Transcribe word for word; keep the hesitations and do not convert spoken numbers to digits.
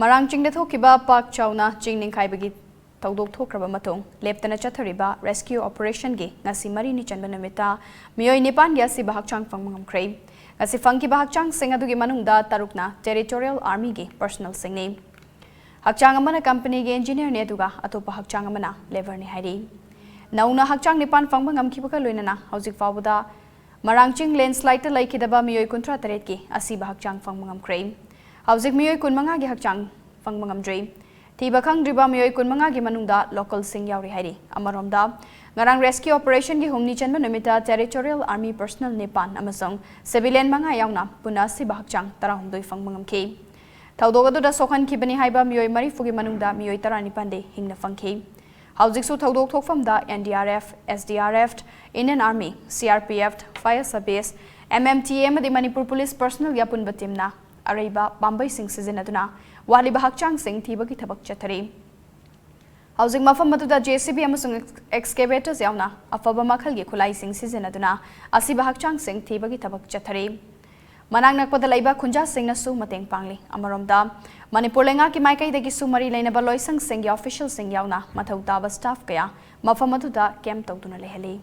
ꯃꯔꯥꯡ ꯆꯤꯡꯗ ꯊꯣꯛꯈꯤꯕ ꯄꯥꯛ ꯆꯥꯎꯅ ꯆꯤꯡ ꯅꯤꯡꯈꯥꯏꯕꯒꯤ ꯊꯧꯗꯣꯛ ꯊꯣꯛꯈ꯭ꯔꯕ ꯃꯇꯨꯡ, ꯂꯦꯞꯇꯅ ꯆꯠꯊꯔꯤꯕ rescue operationꯒꯤ ꯉꯁꯤ ꯃꯔꯤꯅꯤ ꯆꯟꯕ ꯅꯨꯃꯤꯠꯇ ꯃꯤꯑꯣꯏ ꯅꯤꯄꯥꯟꯒꯤ ꯑꯁꯤꯕ ꯍꯛꯆꯥꯡ ꯐꯪꯕ ꯉꯝꯈ꯭ꯔꯦ꯫ ꯉꯁꯤ ꯐꯪꯈꯤꯕ ꯍꯛꯆꯥꯡꯁꯤꯡ ꯑꯗꯨꯒꯤ ꯃꯅꯨꯡꯗ ꯇꯔꯨꯛꯅ Territorial Armyꯒꯤ personnelꯁꯤꯡꯅꯤ꯫ ꯍꯛꯆꯥꯡ ꯑꯃꯅ companyꯒꯤ engineerꯅꯤ, ꯑꯗꯨꯒ ꯑꯇꯣꯞꯄ ꯍꯛꯆꯥꯡ ꯑꯃꯅ labourꯅꯤ ꯍꯥꯏꯔꯤ꯫ ꯅꯧꯅ ꯍꯛꯆꯥꯡ ꯅꯤꯄꯥꯟ ꯐꯪꯕ ꯉꯝꯈꯤꯕꯒ ꯂꯣꯏꯅꯅ ꯍꯧꯖꯤꯛ ꯐꯥꯎꯕꯗ ꯃꯔꯥꯡ ꯆꯤꯡ landslideꯇ ꯂꯩꯈꯤꯗꯕ ꯃꯤꯑꯣꯏ ꯀꯨꯟꯊ꯭ꯔꯥ ꯇꯔꯦꯠꯀꯤ ꯑꯁꯤꯕ ꯍꯛꯆꯥꯡ ꯐꯪꯕ ꯉꯝꯈ꯭ꯔꯦ꯫ ꯍꯧꯖꯤꯛ ꯃꯤꯑꯣꯏ ꯀꯨꯟꯃꯉꯥꯒꯤ ꯍꯛꯆꯥꯡ ꯐꯪꯕ ꯉꯝꯗ꯭ꯔꯤ꯫ ꯊꯤꯕ ꯈꯪꯗ꯭ꯔꯤꯕ ꯃꯤꯑꯣꯏ ꯀꯨꯟꯃꯉꯥꯒꯤ ꯃꯅꯨꯡꯗ localꯁꯤꯡ ꯌꯥꯎꯔꯤ ꯍꯥꯏꯔꯤ꯫ ꯑꯃꯔꯣꯝꯗ, ꯉꯔꯥꯡ rescue operationꯒꯤ ꯍꯨꯝꯅꯤ ꯆꯟꯕ ꯅꯨꯃꯤꯠꯇ Territorial Army personnel ꯅꯤꯄꯥꯟ ꯑꯃꯁꯨꯡ civilian ꯃꯉꯥ ꯌꯥꯎꯅ ꯄꯨꯟꯅ ꯑꯁꯤꯕ ꯍꯛꯆꯥꯡ ꯇꯔꯥꯍꯨꯝꯗꯣꯏ ꯐꯪꯕ ꯉꯝꯈꯤ꯫ ꯊꯧꯗꯣꯛ ꯑꯗꯨꯗ ꯁꯣꯛꯍꯟꯈꯤꯕꯅꯤ ꯍꯥꯏꯕ ꯃꯤꯑꯣꯏ ꯃꯔꯤꯐꯨꯒꯤ ꯃꯅꯨꯡꯗ ꯃꯤꯑꯣꯏ ꯇꯔꯥꯅꯤꯄꯥꯟꯗꯤ ꯍꯤꯡꯅ ꯐꯪꯈꯤ꯫ ꯍꯧꯖꯤꯛꯁꯨ ꯊꯧꯗꯣꯛ ꯊꯣꯛꯐꯝꯗ NDRF, SDRF, Indian Army, CRPF, fire service, MMTA ꯑꯃꯗꯤ ꯃꯅꯤꯄꯨꯔ Police personnelꯒꯤ ꯑꯄꯨꯟꯕ teamꯅ ꯑꯔꯩꯕ ꯄꯥꯝꯕꯩꯁꯤꯡ ꯁꯤꯖꯤꯟꯅꯗꯨꯅ ꯋꯥꯠꯂꯤꯕ ꯍꯛꯆꯥꯡꯁꯤꯡ ꯊꯤꯕꯒꯤ ꯊꯕꯛ ꯆꯠꯊꯔꯤ꯫ ꯍꯧꯖꯤꯛ ꯃꯐꯝ ꯑꯗꯨꯗ JCB ꯑꯃꯁꯨꯡ excavator ꯌꯥꯎꯅ ꯑꯐꯕ ꯃꯈꯜꯒꯤ ꯈꯨꯠꯂꯥꯏꯁꯤꯡ ꯁꯤꯖꯤꯟꯅꯗꯨꯅ ꯑꯁꯤꯕ ꯍꯛꯆꯥꯡꯁꯤꯡ ꯊꯤꯕꯒꯤ ꯊꯕꯛ ꯆꯠꯊꯔꯤ꯫ ꯃꯅꯥꯛ ꯅꯛꯄꯗ ꯂꯩꯕ ꯈꯨꯟꯖꯥꯁꯤꯡꯅꯁꯨ ꯃꯇꯦꯡ ꯄꯥꯡꯂꯤ꯫ ꯑꯃꯔꯣꯝꯗ, ꯃꯅꯤꯄꯨꯔ ꯂꯩꯉꯥꯛꯀꯤ ꯃꯥꯏꯀꯩꯗꯒꯤꯁꯨ ꯃꯔꯤ ꯂꯩꯅꯕ ꯂꯣꯏꯁꯪꯁꯤꯡꯒꯤ officialꯁꯤꯡ ꯌꯥꯎꯅ ꯃꯊꯧ ꯇꯥꯕ staff ꯀꯌꯥ ꯃꯐꯝ ꯑꯗꯨꯗ camp ꯇꯧꯗꯨꯅ ꯂꯩꯍꯜꯂꯤ꯫